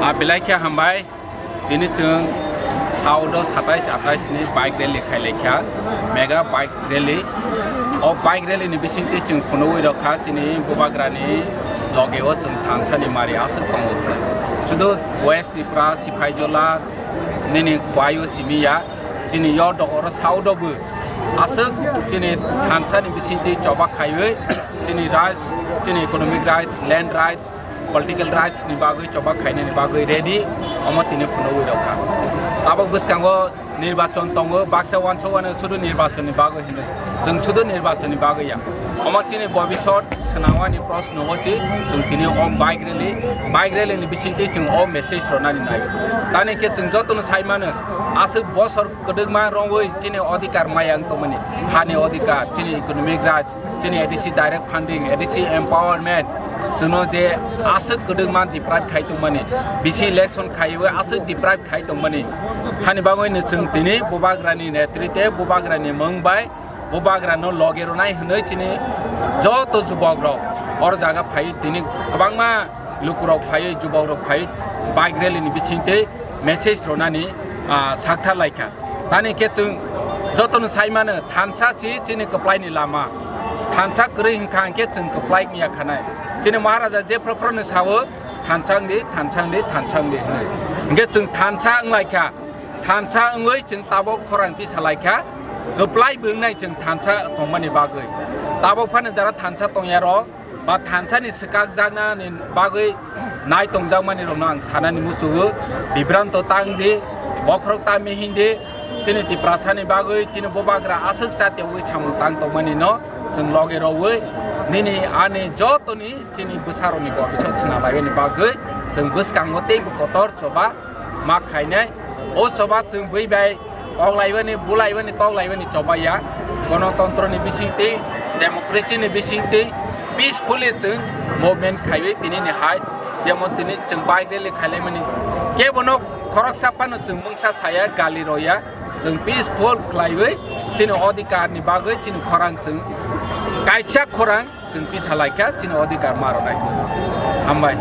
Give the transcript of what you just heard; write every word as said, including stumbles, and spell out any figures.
A belai khe hambai. Tini chwng South o satais atais ni bike rally khai lai kha, mega bike rally. O bike rally ni bisingtwi chwng phunugwi rw kha chini bubagrani loge o chwng thansa ni mari aswk tongo hwnwi. Sudu West Tripura, Siphaijala nini khwai o simi ya, chini yo dogor o South o bo aswk chini thansa ni bisingtwi choba khaiwi chini rights, chini economic rights, land rights, political rights ni bagwi choba khainani bagwi ready, omo tini phunugwi rw kha. Tabok bwskango nirbachon tongo, baksa wansuk wano sudu nirbachon ni bagwi hinwi. Chwng sudu nirbachon ni bagwi ya. Omo chini bobisot swnamani proshno o si chwng tini o bike rally, bike rally ni bisingtwi chwng o message rwnani naio. Tani khe chwng jotono sai mano, aswk bosor kwdwkma rwngwi chini odhikar maya wng tongmani, hani odhikar, chini economic rights, chini A D C direct funding, A D C empowerment, chwngno je aswk kwdwkma deprive khai tongmani, bisi election khaiwi aswk deprive khai tongmani, hani bagwino chwng tini bubagrani netrite, bubagrani mung bai, bubagrano loge rwnai hwnwi chini joto jubokrok oro jaga phaiwi tini kwbangma lukurok phaiwi, jubokrok phaiwi bike rally ni bisingtwi message rwnani, ah, sakthar lai kha. Tani khe chwng jotono sai mano, thansa si chini kwplai ni lama. Thansa kwrwi hwnkha hwnkhe chwng kwplai wngya khanai. Chini Maharaja jephru phru no sao, "Thansa wng di, thansa wng di, thansa wng di," hwnwi. Hwnkhe chwng thansa wng lai kha. Thansa wngwi chwng tabok khorang tisa lai kha. Kwplai bo wngnai chwng thansa tongmani bagwi. Tabok phano jara thansa tongya rok, ba thansa ni swkakjakna ni bagwi nai tongjakmani rokno ang sanani muchungo, bibranto tang di, bokhorok ta mihing di, chini Tiprasa ni bagwi, chini bubagra aswk chatiyogwi samung tang tongmani no chwng loge rwwi nini ani jotoni chini bwsarokni bobisot swnam laibani bagwi chwng bwskango teibo kotor choba ma khainai. O choba chwng bui bai kok laibani, bu laibani, tok laibani choba ya. Gonotontro ni bisingtwi, democracy ni bisingtwi peacefully chwng movement khaiwi tini ni hai, jemon tini chwng bike rally khailaimani, kebono khoroksa phano chwng mungsa saya, gali rwya, chwng peaceful khlaiwi chini odhikar ni bagwi chini khorang chwng kaisa khorang chwng tisa lai kha chini odhikar ma rwnai. Hambai.